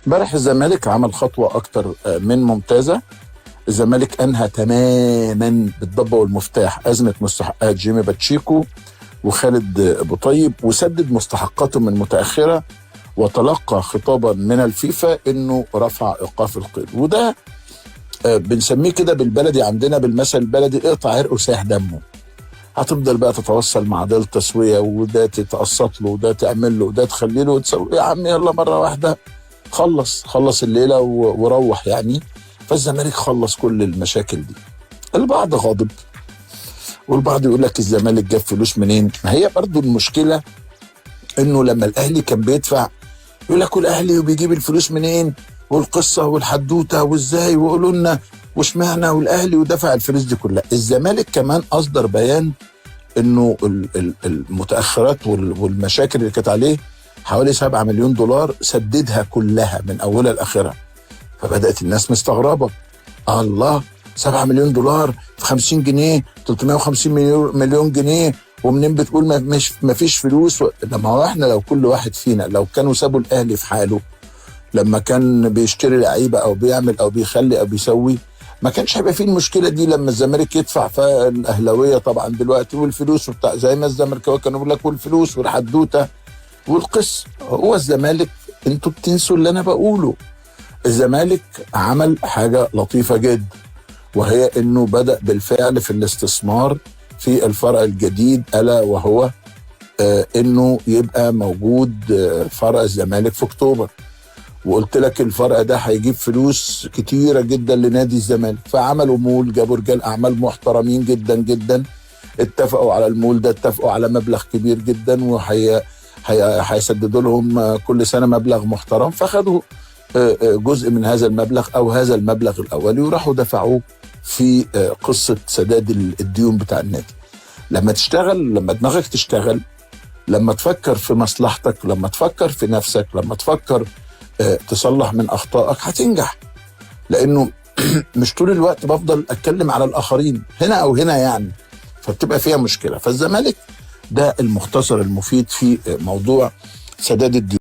امبارح الزمالك عمل خطوة اكتر من ممتازة. الزمالك انهى تماما بالضبه والمفتاح ازمة مستحقات جيمي باتشيكو وخالد بوطيب، وسدد مستحقاتهم المتاخرة، وتلقى خطابا من الفيفا انه رفع ايقاف القيد. وده بنسميه كده بالبلدي عندنا، بالمثل البلدي، اقطع عرقه وساح دمه. هتفضل بقى تتوصل مع ده التسوية، وده تتقسط له، وده تعمل له، وده تخلي له، وتسوي يا عم يلا مرة واحدة خلص الليلة وروح يعني. فالزمالك خلص كل المشاكل دي. البعض غاضب والبعض يقول لك الزمالك جاب فلوس منين؟ ما هي برضو المشكلة انه لما الاهلي كان بيدفع يقول لك والاهلي وبيجيب الفلوس منين؟ والقصه والحدوته وازاي، وقولوا لنا واشمعنى والاهلي ودفع الفلوس دي كلها. الزمالك كمان اصدر بيان انه المتاخرات والمشاكل اللي كانت عليه حوالي 7 مليون دولار سددها كلها من اولها لاخرها. فبدات الناس مستغربه، الله، 7 مليون دولار في 50 جنيه 350 مليون جنيه، ومنين بتقول ما فيش فلوس؟ لما هو احنا لو كل واحد فينا لو كانوا سابوا الاهلي في حاله لما كان بيشتري لعيبة او بيعمل او بيخلي او بيسوي، ما كانش هيبقى فيه المشكلة دي. لما الزمالك يدفع، فالاهلاويه طبعا دلوقتي والفلوس وبتاع، زي ما الزملكاويه كانوا بيقول لك والفلوس والحدوته والقصه. هو الزمالك، انتوا بتنسوا اللي انا بقوله، الزمالك عمل حاجة لطيفة جدا، وهي انه بدا بالفعل في الاستثمار في الفرع الجديد، الا وهو انه يبقى موجود فرع الزمالك في اكتوبر. وقلت لك الفرع ده هيجيب فلوس كتيرة جدا لنادي الزمالك. فعملوا مول، جابوا رجال اعمال محترمين جدا جدا، اتفقوا على المول ده، اتفقوا على مبلغ كبير جدا، وهي هيسددوا لهم كل سنة مبلغ محترم. فخدوا جزء من هذا المبلغ او هذا المبلغ الاولي وراحوا دفعوه في قصة سداد الديون بتاع النادي. لما تشتغل، لما دماغك تشتغل، لما تفكر في مصلحتك، لما تفكر في نفسك، لما تفكر تصلح من اخطائك، هتنجح. لانه مش طول الوقت بفضل اتكلم على الاخرين هنا او هنا يعني، فبتبقى فيها مشكلة. فالزمالك ده المختصر المفيد في موضوع سداد الديون.